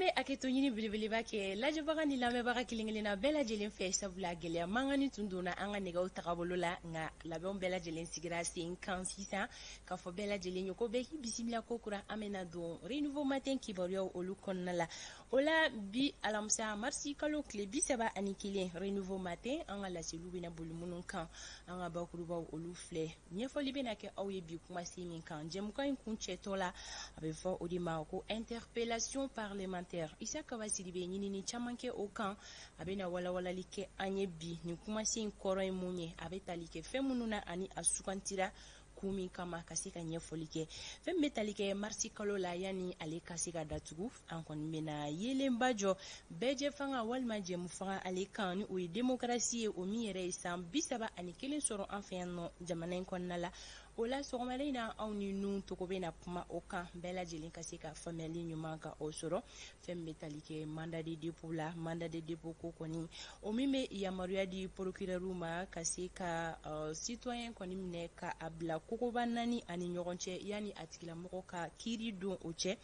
An bɛ hakɛto ɲini belebeleba kɛ lajɛbaga ni lamɛnbaga kelen-kelenna bɛɛ lajɛlen fɛ, sabula gɛlɛya mankanni tun donna an ka nɛgɛw tagabolo la, nka labɛnw bɛɛ lajɛlen sigira sen kan sisan. K'a fɔ bɛɛ lajɛlen ye ko bɛɛ k'i bisimila ko kura. An bɛna don Renouveau Matin kibaruyaw olu kɔnɔna la. O la bi alamisa, marisi kalo tile 31, Renouveau Matin, an ka laseliw bɛna boli minnu kan, an ka bakurubaw olu filɛ. Ɲɛfɔli bɛna kɛ aw ye bi kumasen min kan jɛmukan in kuncɛtɔ la, a bɛ fɔ o de ma ko interpellation parlementaire. Isa Kaba Sidibe ɲinini caman kɛ o kan, a bɛna walawalali kɛ an ye bi nin kumasen in kɔrɔ ye mun ye, a bɛ tali kɛ fɛn minnu na ani a sugantira kun min kama, ka se ka ɲɛfɔli kɛ. Fɛn min bɛ tali kɛ marisi kalo la, yanni ale ka se ka datugu, an kɔni bɛna yeelenba jɔ bɛɛjɛ fanga walima jɛmu fanga ale kan, ni o ye démocratie ye, o min yɛrɛ ye san 31 sɔrɔ an fɛ yan nɔ jamana in kɔnɔna la. O la sɔgɔmada in na, aw ni nun togo bɛna kuma o kan, bɛɛ lajɛlen ka se ka faamuyali ɲuman ka o sɔrɔ. Fɛn min bɛ tali kɛ mandat de dépôt la, mandat de dépôt ko kɔni, o min bɛ yamaruya di procureur ma ka se ka citoyen kɔni minɛ ka a bila kogoba naani ani ɲɔgɔn cɛ yanni a tigilamɔgɔ ka kiiri don o cɛ.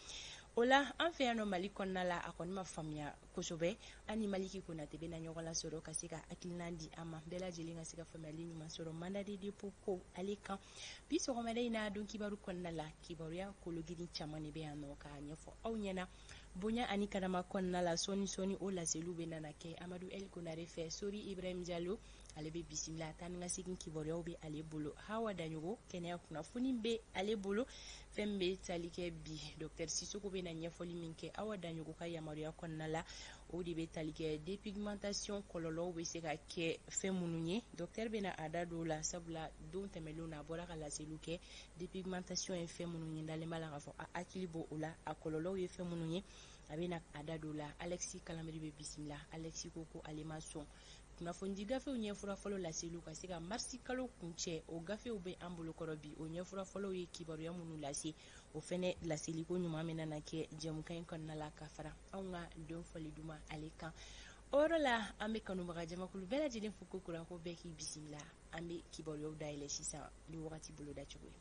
O la an fɛ yan nɔ Mali kɔnɔna la, a kɔni ma faamuya kosɛbɛ. An ni Maliki Konate bɛna ɲɔgɔn lasɔrɔ ka se ka hakilina di an ma, bɛɛ lajɛlen ka se ka faamuyali ɲuman sɔrɔ mandat de dépôt ko ale kan. Bi sɔgɔmada in na, don kibaru kɔnɔna la, kibaruya kologirin caman de bɛ yan nɔ k'a ɲɛfɔ aw ɲɛna bonya ani karama kɔnɔna la. Sɔɔni sɔɔni o laseliw bɛ nana kɛ Amadu El Konare fɛ. Sori Ibrahim Jalo, ale bɛ bisimila, taa ni ka segin kibaruyaw bɛ ale bolo. Hawa Daɲogo, kɛnɛya kunnafoni bɛ ale bolo. Fɛn min bɛ tali kɛ bi, docteur Sisoko bɛna ɲɛfɔli min kɛ Awa Daɲogo ka yamaruya kɔnɔna la, o de bɛ tali kɛ dépigmentation kɔlɔlɔw bɛ se ka kɛ fɛn minnu ye. Docteur bɛna a da don o la, sabula don tɛmɛnlenw na, a bɔra ka laseliw kɛ dépigmentation ye fɛn minnu ye. Dalen b'a la k'a fɔ a hakili b'o o la, a kɔlɔlɔw ye fɛn minnu ye, a bɛna a da don o la. Alexis Kalamiri bɛ bisimila. Alexis ko ko ale ma sɔn kunnafonidi gafew ɲɛfura fɔlɔ laseliw ka se ka marisi kalo kuncɛ. O gafew bɛ an bolokɔrɔ bi. O ɲɛfura fɔlɔw ye kibaruya minnu lase, o fɛnɛ laseliko ɲuman bɛna na kɛ jɛmukan in kɔnɔna la, ka fara anw ka don fɔli duman ale kan. O yɔrɔ la, an bɛ kanubaga jamakulu bɛɛ lajɛlen fo ko kura, ko bɛɛ k'i bisimila. An bɛ kibaruyaw dayɛlɛ sisan ni wagati boloda cogo ye.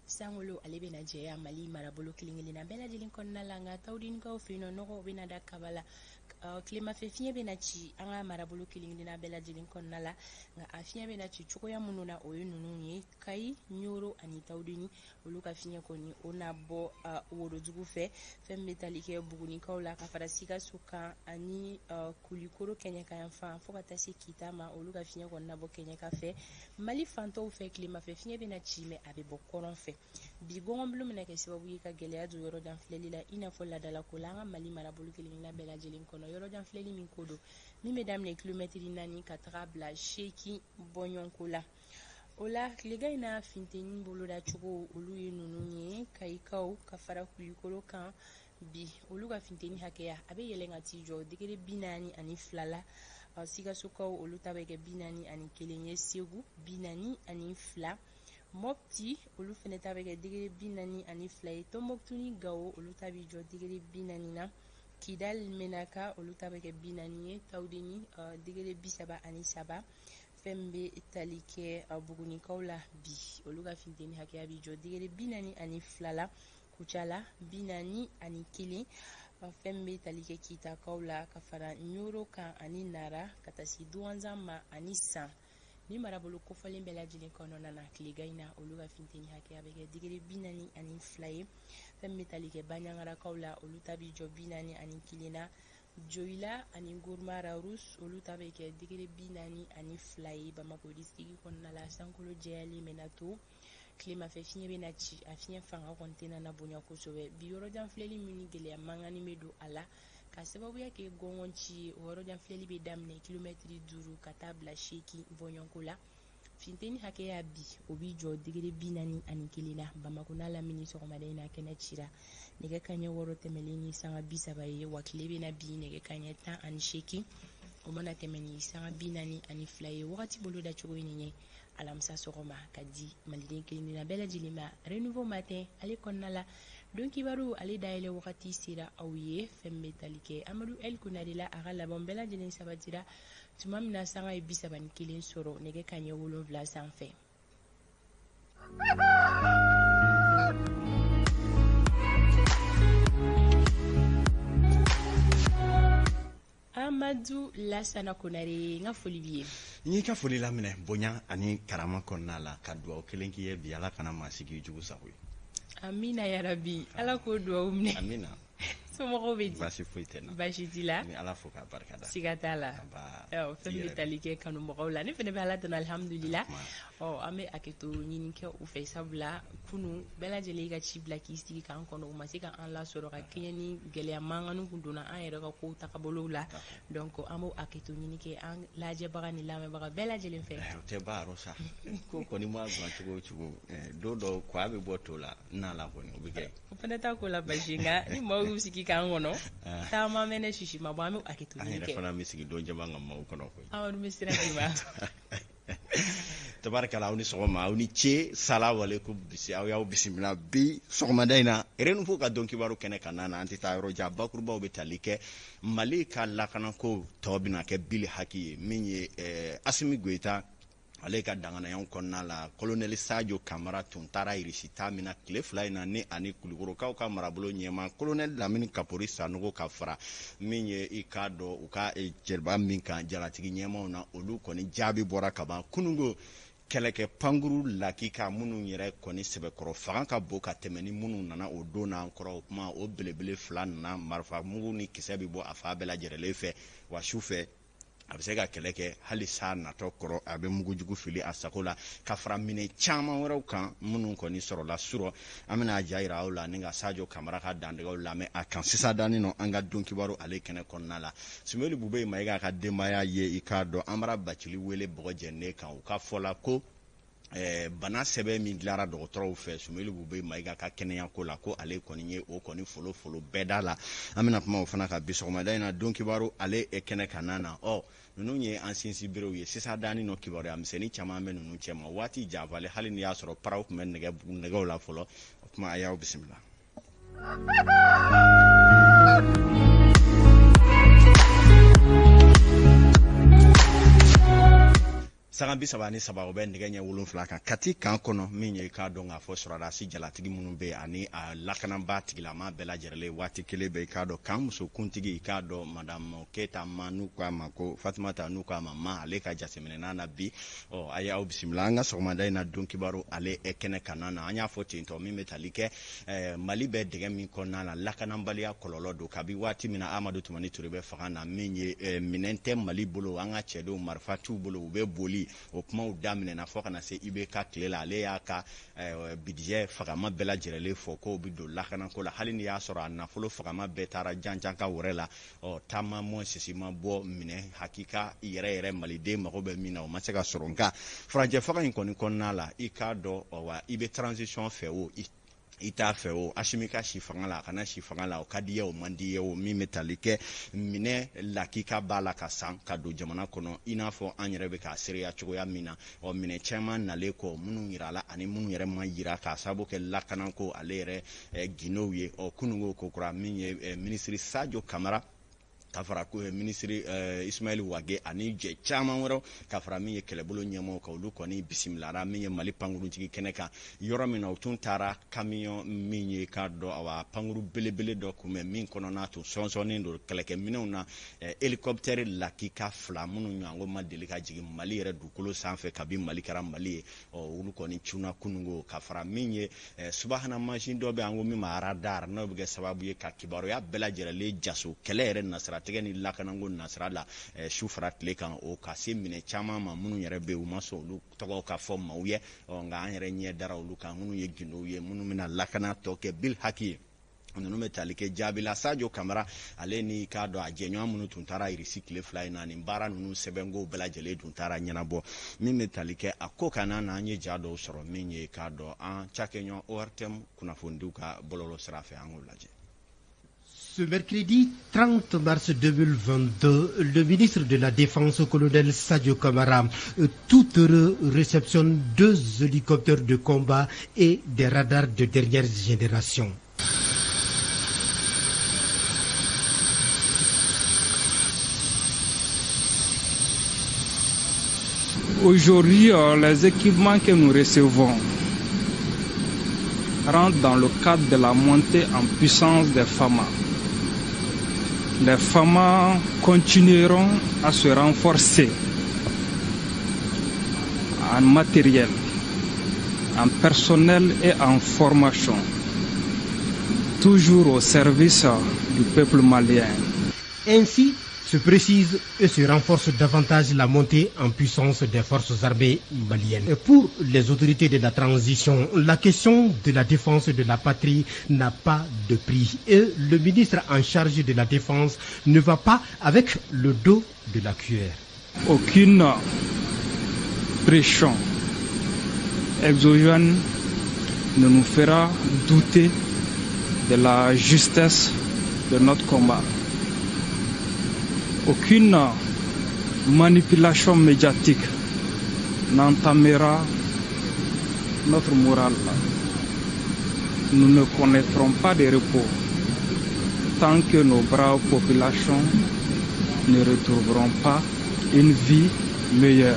Sankolo ale bɛna jɛya Mali marabolo kelen-kelenna bɛɛ lajɛlen kɔnɔna la, nka Tawudinikaw fɛ yen nɔ, nɔgɔw bɛna da kaba la. Tilemafɛ fiɲɛ bɛna ci an ka marabolo kelen-kelenna bɛɛ lajɛlen kɔnɔna la, nka a fiɲɛ bɛna ci cogoya minnu na, o ye ninnu ye: Kayi, Ɲoro ani Tawudini, olu ka fiɲɛ kɔni o na bɔ worodugu fɛ. Fɛn bɛ tali kɛ Bugunikaw la, ka fara Sikaso kan ani Kulikoro kɛɲɛka yanfan fo ka taa se Kita ma, olu ka fiɲɛ kɔni na bɔ kɛɲɛka fɛ. Mali fantɔw fɛ, tilemafɛ fiɲɛ bɛna ci mɛ a bɛ bɔ kɔrɔn fɛ. Bi gɔngɔnbulon bɛna kɛ sababu ye ka gɛlɛya don yɔrɔjan filɛli la, i n'a fɔ laadalako la an ka Mali marabolo kelen-kelenna bɛɛ lajɛlen kɔnɔ. Yɔrɔjan filɛli min ko don, min bɛ daminɛ kilomɛtiri 4 ka taga bila 8 bɔɲɔgɔnko la. O la tilegan in na, funteni boloda cogo olu ye ninnu ye: Kayikaw ka fara Kulikoro kan bi, olu ka funteni hakɛya a bɛ yɛlɛn ka t'i jɔ degré 42 la. Sikasokaw, olu ta bɛ kɛ 41 ye. Segu, 42. Mɔpti, olu fɛnɛ ta bɛ kɛ degré 42 ye. Tɔnbɔkutu ni Gawo, olu ta bɛ jɔ degré 40 na. Kidal, Menaka, olu ta bɛ kɛ 40 ye. Tawudeni, degré 33. Fɛn bɛ tali kɛ Bugunikaw la bi, olu ka funteni hakɛya bɛ jɔ degré 42 la. Kucala, 41. Fɛn bɛ tali kɛ Kitakaw la, ka fara Ɲoro kan ani Nara, ka taa se Duwanzan ma ani San ni marabolo kofɔlen bɛɛ lajɛlen kɔnɔna na, tilegan in na, olu ka funteni hakɛya bɛ kɛ degré 42 ye. Fɛn bɛ tali kɛ Baɲangarakaw la, olu ta bɛ jɔ 41 na. Joyila ani Gourma Rharous, olu ta bɛ kɛ degré 42 ye. Bamakɔ district kɔnɔna la, sankolo jɛyalen bɛna to, tilemafɛ fiɲɛ bɛna ci, a fiɲɛ fanga kɔni tɛna na bonya kosɛbɛ. Bi yɔrɔjan filɛli min ni gɛlɛya mankanni bɛ don a la ka sababuya kɛ gɔngɔn ci ye, o yɔrɔjan filɛli bɛ daminɛ kilomɛtiri 5 ka taa bila 8 bɔɲɔgɔnko la. Funteni hakɛya bi, o b'i jɔ degré 41 na. Bamakɔ n'a lamini, sɔgɔmada in na, kɛnɛ cira nɛgɛ kaɲɛ 6 tɛmɛlen ni sanga 30 ye, wa tile bɛna bi nɛgɛ kaɲɛ 18, o mana tɛmɛ ni sanga 42 ye. Wagati bolo da cogo ye nin ye alamisa sɔgɔma ka di maliden kelen bɛɛ lajɛlen ma. Renouveau Matin ale kɔnɔna la, don kibaru ale dayɛlɛ wagati sera aw ye. Fɛn bɛ tali kɛ Amadu El Konare la, a ka laban bɛɛ lajɛlen sabatira. Tuma min na sanga ye 31 sɔrɔ nɛgɛ kanɲɛ 7 sanfɛ. Amadu Lasana Konare, n ka foli b'i ye. N y'i ka foli laminɛ bonya ani karama kɔnɔna la, ka dugawu kelen k'i ye bi, Ala kana maa si k'i jugu sago ye. Amina yarabi, Ala k'o dugawu minɛ. Amina. Somɔgɔw bɛ di? Baasi foyi tɛ n na. Baasi t'i la? N bɛ Ala fo k'a barika da. Siga t'a la. Nba. Fɛn min bɛ tali kɛ kanubagaw la, ne fana bɛ Ala tanu alihamudulila. Ɔ an bɛ hakɛto ɲini kɛ u fɛ, sabula kunun bɛɛ lajɛlen y'i ka ci bila k'i sigi k'an kɔnɔ, u ma se k'an lasɔrɔ ka kɛɲɛ ni gɛlɛya mankanni kun donna an yɛrɛ ka kow tagabolow la. Donc an b'o hakɛto ɲini kɛ an lajɛbaga ni lamɛnbaga bɛɛ lajɛlen fɛ. O tɛ ban yɔrɔ sa, ko kɔni ma gan cogo o cogo, don dɔ ko a bɛ bɔ to la n'a la kɔni o bɛ kɛ. O fana t'a ko la basi, nka ni maaw y'u sigi k'an kɔnɔ, taama mɛnɛ sisi ma bɔ, an bɛ hakɛto ɲini kɛ. An yɛrɛ fana bɛ sigi don caman ka maaw kɔnɔ koyi. Amadu bɛ sira d'i ma. Tabarikala, aw ni sɔgɔma, aw ni ce, salawalekum, bisi aw y'aw bisimila bi sɔgɔmada in na Renouveau ka don kibaru kɛnɛ kan na. An tɛ taa yɔrɔ jan, bakurubaw bɛ tali kɛ Mali ka lakanako tɔ bɛna kɛ bili haki ye min ye Asimi Goyita ale ka danganayaw kɔnɔna la. Kolonɛli Sajo Kamara tun taara Irisi ta min na tile 2 in na, ni ani Kulukorokaw ka marabolo ɲɛmaa kolonɛli Lamini Kapori Sanogo ka fara min ye i k'a dɔn u ka jɛba min kan jalatigi ɲɛmaaw na, olu kɔni jaabi bɔra ka ban kunungo. Kɛlɛkɛ pankuru lakika minnu yɛrɛ kɔni sɛbɛkɔrɔ fanga ka bon ka tɛmɛ ni minnu nana o don n'an kɔrɔ, o kuma o belebele 2 nana, marifa mugu ni kisɛ bɛ bɔ a fan bɛɛ lajɛlen fɛ, wa su fɛ a bɛ se ka kɛlɛ kɛ hali saa natɔ kɔrɔ, a bɛ mugujugu fili a sago la, ka fara minɛn caman wɛrɛw kan minnu kɔni sɔrɔla surɔ. An bɛna a ja yira aw la ni ka Sajo Kamara ka dantigɛw lamɛn a kan sisan danin nɔ an ka don kibaru ale kɛnɛ kɔnɔna la. Sumeli Bube Mayiga ka denbaya ye i k'a dɔn Amara Bacili wele bɔgɔ jɛnnen kan, u ka fɔ la ko bana sɛbɛn min dilara dɔgɔtɔrɔw fɛ Sumeli Bube Mayiga ka kɛnɛyako la, ko ale kɔni ye o kɔni folofolo bɛɛ da la. An bɛna kuma o fana kan bi sɔgɔmada in na don kibaru ale kɛnɛ kan na. Ɔ ninnu ye an sinsin berew ye sisan danin nɔ, kibaruya misɛnnin caman bɛ ninnu cɛma waati janfalen, hali n'i y'a sɔrɔ paraw tun bɛ nɛgɛw la fɔlɔ. O tuma a y'aw bisimila. Sanga 33 o bɛ nɛgɛ ɲɛ 7 kan Kati kan kɔnɔ, min ye k'a dɔn k'a fɔ sɔrɔdasi jalatigi minnu bɛ ani a lakanabaa tigilama bɛɛ lajɛlen waati kelen bɛ i k'a dɔn kan musokuntigi i k'a dɔn madamu Keyita ma, n'u k'a ma ko Fatumata, n'u k'a ma ma, ale ka jateminɛ na bi. Ɔ a y'aw bisimila an ka sɔgɔmada in na don kibaru ale kɛnɛ kan na. An y'a fɔ ten tɔ min bɛ tali kɛ Mali bɛ dingɛ min kɔnɔna la, lakanabaliya kɔlɔlɔ don kabi waati min na Amadu Tumani Ture bɛ fanga na, min ye minɛn tɛ Mali bolo, an ka cɛdenw marifa t'u bolo, u bɛ boli, o kumaw daminɛna fo ka na se IBK tile la. Ale y'a ka budget fagama bɛɛ lajɛlen fɔ k'o bɛ don lakanako la, hali n'i y'a sɔrɔ a nafolo fagama bɛɛ taara janjanka wɛrɛ la. Ɔ taama mɔ sisi ma bɔ minɛ hakika yɛrɛ yɛrɛ maliden mago bɛ min na, o ma se ka sɔrɔ. Nka furancɛ fanga in kɔni kɔnɔna la, i k'a dɔn wa i bɛ transition fɛ o i t'a fɛ o, Asimi ka si fanga la a kana si fanga la, o ka di ye o man di ye o, min bɛ tali kɛ minɛ lakika b'a la ka san ka don jamana kɔnɔ i n'a fɔ an yɛrɛ bɛ k'a seereya cogoya min na. Ɔ minɛ caman nalen kɔ, minnu yirala ani minnu yɛrɛ ma yira k'a sababu kɛ lakanako ale yɛrɛ gindow ye. Ɔ kununko ko kura min ye minisiri Sajo Kamara ka fara ko minisiri Ismaël Wage ani jɛ caman wɛrɛw ka fara min ye kɛlɛbolo ɲɛmɔgɔw kan, olu kɔni bisimilara min ye Mali pankuruntigi kɛnɛ kan yɔrɔ min na. U tun taara camion min ye k'a dɔn awa pankuru belebele dɔ kunbɛn min kɔnɔna tun sɔnsɔnnen don kɛlɛkɛminɛnw na, hélicoptère lakika 2 minnu ɲɔgɔnko ma deli ka jigin Mali yɛrɛ dugukolo sanfɛ kabi Mali kɛra Mali ye. Ɔ olu kɔni cunna kununko ka fara min ye subahana mansin dɔ bɛ an ko min ma radar, n'o bɛ kɛ sababu ye ka kibaruya bɛɛ lajɛlen jaso kɛlɛ yɛrɛ nasiratigɛ ni lakanako nasira la su fara tile kan, o ka se minɛ caman ma minnu yɛrɛ bɛ yen u ma sɔn olu tɔgɔw ka fɔ maaw ye. Ɔ nka an yɛrɛ ɲɛ dara olu kan minnu ye gindow ye, minnu bɛna lakana tɔ kɛ bil haki ye. Ninnu bɛ tali kɛ jaabi la Sajo Kamara ale ni k'a dɔn a jɛɲɔgɔn minnu tun taara Irisi tile 2 in na, nin baara ninnu sɛbɛnko bɛɛ lajɛlen tun taara ɲɛnabɔ. Min bɛ tali kɛ a ko kan na, an ye ja dɔw sɔrɔ min ye k'a dɔn an cakɛɲɔgɔn ORTM kunnafonidiw ka bɔlɔlɔ sira fɛ, an k'o lajɛ. Ce mercredi 30 mars 2022, le ministre de la Défense, colonel Sadio Camara, tout heureux, réceptionne 2 hélicoptères de combat et des radars de dernière génération. Aujourd'hui, les équipements que nous recevons rentrent dans le cadre de la montée en puissance des FAMA. Les FAMA continueront à se renforcer en matériel, en personnel et en formation, toujours au service du peuple malien. Ainsi se précise et se renforce davantage la montée en puissance des forces armées maliennes. Et pour les autorités de la transition, la question de la défense de la patrie n'a pas de prix. Et le ministre en charge de la défense ne va pas avec le dos de la cuillère. Aucune pression exogène ne nous fera douter de la justesse de notre combat. Aucune manipulation médiatique n'entamera notre morale. Nous ne connaîtrons pas de repos tant que nos braves populations ne retrouveront pas une vie meilleure.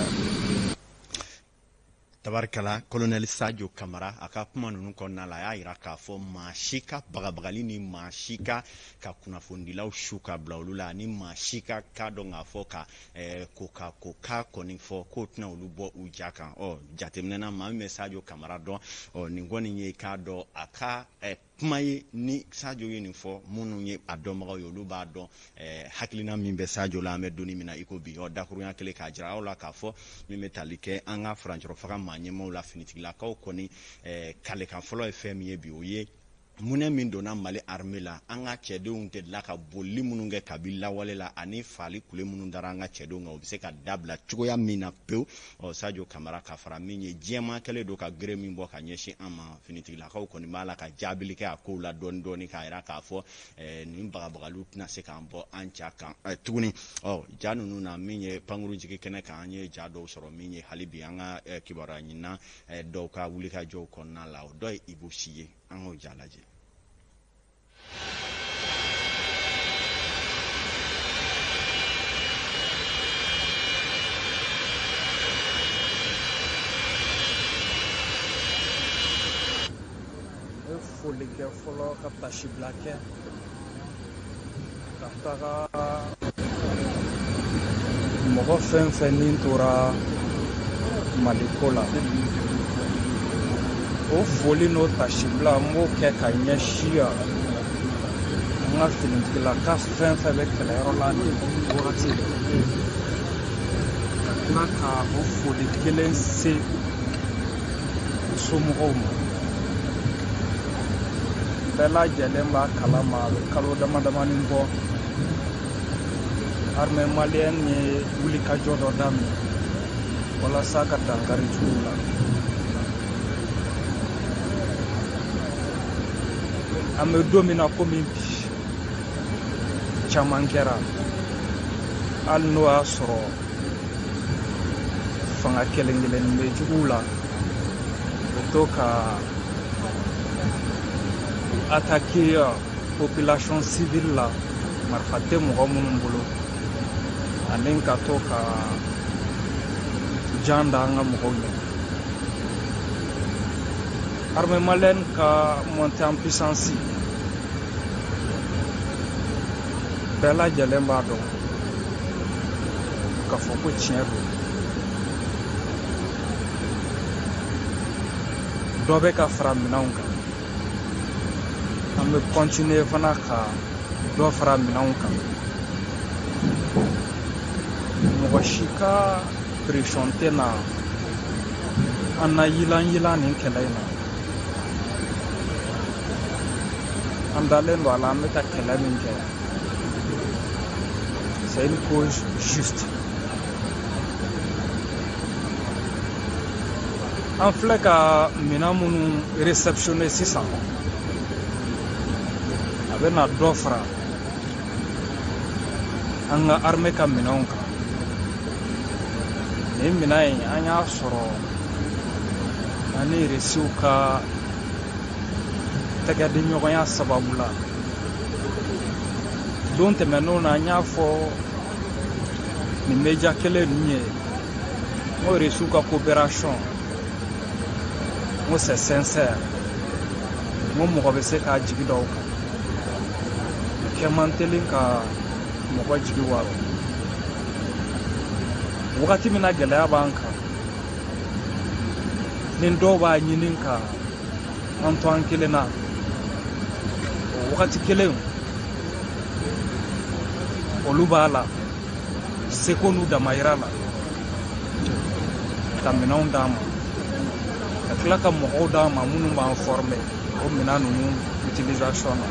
Tabarikala, colonel Sadio Kamara a ka kuma ninnu kɔnɔna la, a y'a yira k'a fɔ maa si ka bagabagali ni maa si ka kunnafonidilaw su ka bila olu la, ani maa si ka dɔn k'a fɔ ka ko ka ko k'a kɔni fɔ k'o tɛna olu bɔ u ja kan. Ɔ, jateminɛ na, maa min bɛ Sadio Kamara dɔn, ɔ, nin kɔni ye k'a dɔn a ka kuma ye. Ni Sadio ye nin fɔ, minnu ye a dɔnbagaw ye, olu b'a dɔn hakilina min bɛ Sadio la an bɛ donni min na i ko bi. Ɔ, dakurunya kelen k'a jira aw la k'a fɔ min bɛ tali kɛ an ka furancɛrɔ faga maa ɲɛmaaw la, finitigilakaw kɔni kalekan fɔlɔ ye fɛn min ye bi, o ye munɛ min donna Mali armée la. An ka cɛdenw delila ka bolili minnu kɛ kabi lawale la, ani faali kule minnu dara an ka cɛdenw kan, o bɛ se ka dabila cogoya min na pewu. Ɔ, Sadio Kamara ka fara min ye diɲɛmaa kɛlen don ka gere min bɔ ka ɲɛsin an ma, finitigilakaw kɔni b'a la ka jaabili kɛ a kow la dɔɔni dɔɔni, k'a yira k'a fɔ nin bagabagaliw tɛna se k'an bɔ an ja kan tuguni. Ɔ, ja ninnu na, min ye pankuru jigi kɛnɛ kan, an ye ja dɔw sɔrɔ min ye hali bi an ka kibaruya ɲinina dɔw ka wulikajɔw kɔnɔna la, o dɔ ye Ibu Si ye. An k'o ja lajɛ. Ne foli kɛ fɔlɔ, ka tasibila kɛ ka taga mɔgɔ fɛn fɛn ni tora Maliko la. O foli n'o tasibila, n b'o kɛ ka ɲɛsin an ka finitigilaka fɛn fɛn bɛ kɛlɛyɔrɔ la nin wagati, ka tila ka o foli kelen se u somɔgɔw ma. Bɛɛ lajɛlen b'a kalama, a bɛ kalo dama damani bɔ, armée malienne ye wulikajɔ dɔ daminɛ walasa ka dankari juguw la. An bɛ don min na komi bi, caman kɛra, hali n'o y'a sɔrɔ fanga kelen kelen bɛ juguw la, u bɛ to ka attaquer population civile la, marifa tɛ mɔgɔ minnu bolo, ani ka to ka jan da an ka mɔgɔw ɲɛ. Armée malienne ka montée en puissance, bɛɛ lajɛlen b'a dɔn k'a fɔ ko tiɲɛ don, dɔ bɛ ka fara minɛnw kan. An bɛ continuer fana ka dɔ fara minɛnw kan. Mɔgɔ si ka pression tɛ na an na yilan yilan nin kɛlɛ in na. An dalen don a la, an bɛ ka kɛlɛ min kɛ, c'est une cause juste. An filɛ ka minɛn minnu réceptionner sisan, a bɛna dɔ fara an ka armée ka minɛnw kan. Nin minɛn in, an y'a sɔrɔ ani Irisiw ka tɛgɛdiɲɔgɔnya sababu la. Don tɛmɛnenw na, an y'a fɔ nin média kelen ninnu ye N ko Rusiw ka coopération, n ko c'est sincère, n ko mɔgɔ bɛ se k'a jigi da o kan. Kɛ man teli ka mɔgɔ jigi waro. Wagati min na gɛlɛya b'an kan, ni dɔw b'a ɲini ka an to an kelen na, o wagati kelen olu b'a la seko n'u damayira la ka minɛnw d'an ma, ka tila ka mɔgɔw d'an ma minnu b'an former o minɛn ninnu utilisation na.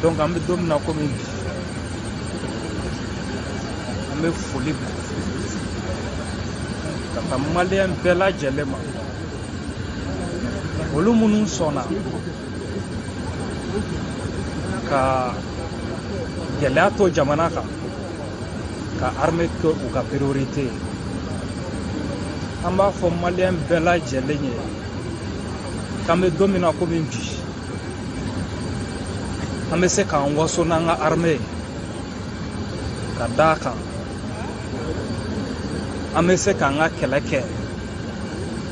Donc an bɛ don min na komi bi, an bɛ foli bila ka taa maliyɛn bɛɛ lajɛlen ma, olu minnu sɔnna ka gɛlɛya to jamana kan, ka armée kɛ u ka priorité ye. An b'a fɔ maliyɛn bɛɛ lajɛlen ye k'an bɛ don min na komi bi, an bɛ se k'an waso n'an ka armée ye, ka d'a kan an bɛ se k'an ka kɛlɛ kɛ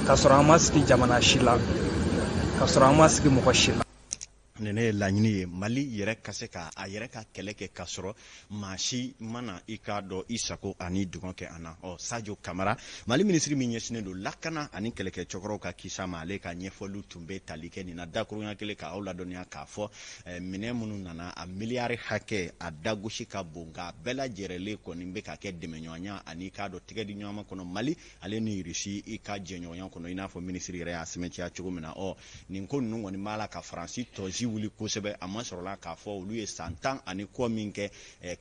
ka sɔrɔ an ma sigi jamana si la, ka sɔrɔ an ma sigi mɔgɔ si la. Nin ne ye laɲini ye, Mali yɛrɛ ka se ka a yɛrɛ ka kɛlɛ kɛ k'a sɔrɔ maa si mana i k'a dɔn i sago ani dungɔ kɛ an na. Ɔ, Sadio Kamara, Mali minisiri min ɲɛsinnen don lakana ani kɛlɛkɛ cɛkɔrɔw ka kisa ma, ale ka ɲɛfɔliw tun bɛ tali kɛ nin na. Dakurunya kelen ka aw ladɔnniya k'a fɔ minɛn minnu nana, a miliyari hakɛ a dagosi ka bon, nka a bɛɛ lajɛrɛlen kɔni bɛ ka kɛ dɛmɛɲɔgɔnya ani k'a dɔn tigɛdiɲɔgɔnma kɔnɔ, Mali ale ni Irisi i ka jɛɲɔgɔnya kɔnɔ, i n'a fɔ minisiri yɛrɛ y'a sɛmɛntiya cogo min na. Ɔ, nin ko ninnu kɔni b'a la ka Faransi tɔsi wuli kosɛbɛ. A ma sɔrɔla k'a fɔ olu ye san 10 ani kɔ min kɛ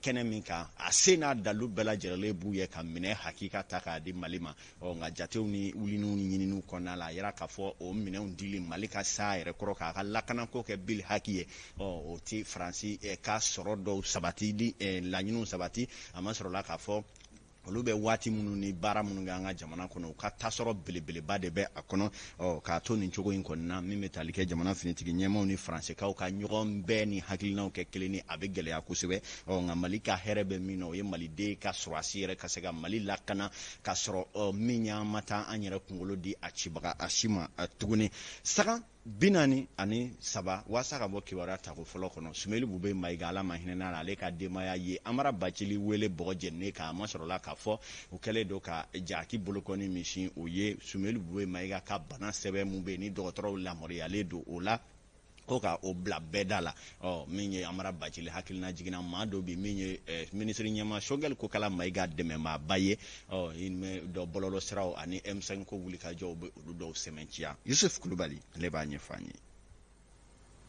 kɛnɛ min kan, a se n'a dalu bɛɛ lajɛlen b'u ye ka minɛ hakika ta k'a di Mali ma. Ɔ, nka jatew ni wuliniw ni ɲininiw kɔnɔna la, a yira k'a fɔ o minɛnw dili Mali ka sa yɛrɛ kɔrɔ k'a ka lakanako kɛ bil haki ye, ɔ, o ti Faransi ka sɔrɔ dɔw sabati di laɲiniw sabati. A ma sɔrɔla k'a fɔ olu bɛ waati minnu ni baara minnu kɛ an ka jamana kɔnɔ, u ka tasɔrɔ belebeleba de bɛ a kɔnɔ. Ɔ, k'a to nin cogo in kɔni na, min bɛ tali kɛ jamana finitigi ɲɛmaaw ni faransɛkaw ka ɲɔgɔn bɛɛ ni hakilinaw kɛ kelen ni, a bɛ gɛlɛya kosɛbɛ. Ɔ, nka Mali ka hɛrɛ bɛ min na, o ye maliden ka sɔrɔdasi yɛrɛ ka se ka Mali lakana k'a sɔrɔ min y'an ma taa an yɛrɛ kunkolo di a cibaga a si ma tuguni. Sagan 43 waasa ka bɔ kibaruya tako fɔlɔ kɔnɔ, Sumeli Bube Mayiga, Ala ma hinɛ n'a la, ale ka denbaya ye Amara Bacili wele bɔgɔ jeninen kan. A ma sɔrɔla k'a fɔ u kɛlen don ka jaki bolokɔni min sin, o ye Sumeli Bube Mayiga ka bana sɛbɛn mun bɛ yen ni dɔgɔtɔrɔw lamaruyalen don o la, ko ka o bila bɛɛ da la. Ɔ, min ye Amara Bacili hakilina jiginna maa dɔ bi min ye minisiri ɲɛmaa Sogɛli Kokala Mayiga dɛmɛmaaba ye. Ɔ, dɔ bɔlɔlɔ siraw ani M5 ko wulikajɔw bɛ olu dɔw sɛmɛntiya. Yusuf Kulubali, ale b'a ɲɛfɔ an ye.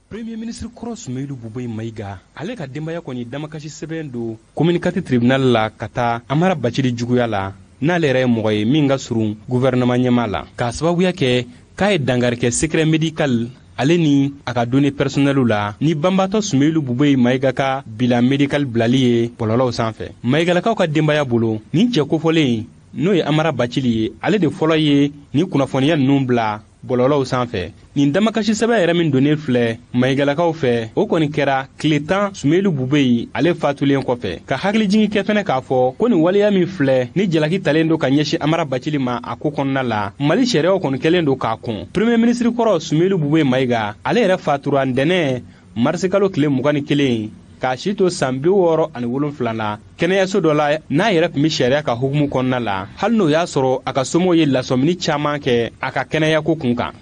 Premier ministre kɔrɔ Sumeyilu Bubɛyi Mayiga, ale ka denbaya kɔni damakasi sɛbɛn don commune 4 tribunal la ka taa Amara Bacili juguya la, n'ale yɛrɛ ye mɔgɔ ye min ka surun gouvernement ɲɛmaa la, k'a sababuya kɛ k'a ye dankari kɛ secret médical ale ni a ka données personnelles la, ni banbaatɔ Sumeyilu Bubɛyi Mayiga ka bilan médical bilali ye bɔlɔlɔw sanfɛ. Mayigalakaw ka denbaya bolo, nin cɛ kofɔlen, n'o ye Amara Bacili ye, ale de fɔlɔ ye nin kunnafoniya ninnu bila bɔlɔlɔw sanfɛ. Nin damakasi sɛbɛn yɛrɛ min donnen filɛ mayigalakaw fɛ, o kɔni kɛra tile 10 Sumeyilu Bubeyi ale fatulen kɔfɛ. Ka hakilijigin kɛ fɛnɛ k'a fɔ ko nin waleya min filɛ ni jalaki talen don ka ɲɛsin Amara Bacili ma a ko kɔnɔna la, Mali sariyaw kɔni kɛlen don k'a kɔn. Premier ministre kɔrɔ Sumeyilu Bubeyi Mayiga, ale yɛrɛ fatura ntɛnɛn marisikalo tile 21, k'a si to san 67 la, kɛnɛyaso dɔ la n'a yɛrɛ tun bɛ sariya ka hukumu kɔnɔna la, hali n'o y'a sɔrɔ a ka somɔgɔw ye lasɔmini caman kɛ a ka kɛnɛyako kun kan.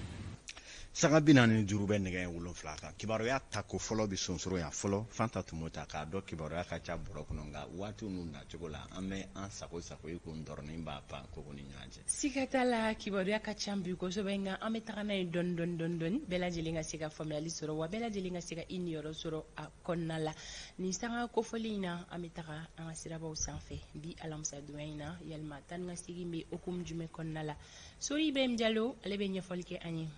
Sanga 45 bɛ nɛgɛ 7 kan. Kibaruya tako fɔlɔ bɛ sonsoro yan fɔlɔ. Fanta tun b'o ta k'a dɔn kibaruya ka ca bɔrɔ kɔnɔ, nka waatiw n'u nacogo la, an bɛ an sago sago i ko dɔrɔnin b'a pan koko ni ɲɔgɔn cɛ. Siga t'a la, kibaruya ka ca bi kosɛbɛ, nka an bɛ taga n'a ye dɔɔni dɔɔni dɔɔni dɔɔni, bɛɛ lajɛlen ka se ka faamuyali sɔrɔ, wa bɛɛ lajɛlen ka se ka i niyɔrɔ sɔrɔ a kɔnɔna la. Nin sanga kofɔli in na, an bɛ taga an ka sirabaw sanfɛ bi alamisa donya in na. Yalima taa ni ka segin bɛ hukumu jumɛn kɔnɔna la? Sori Ibrahim Jalo, ale bɛ ɲɛfɔli kɛ an ye.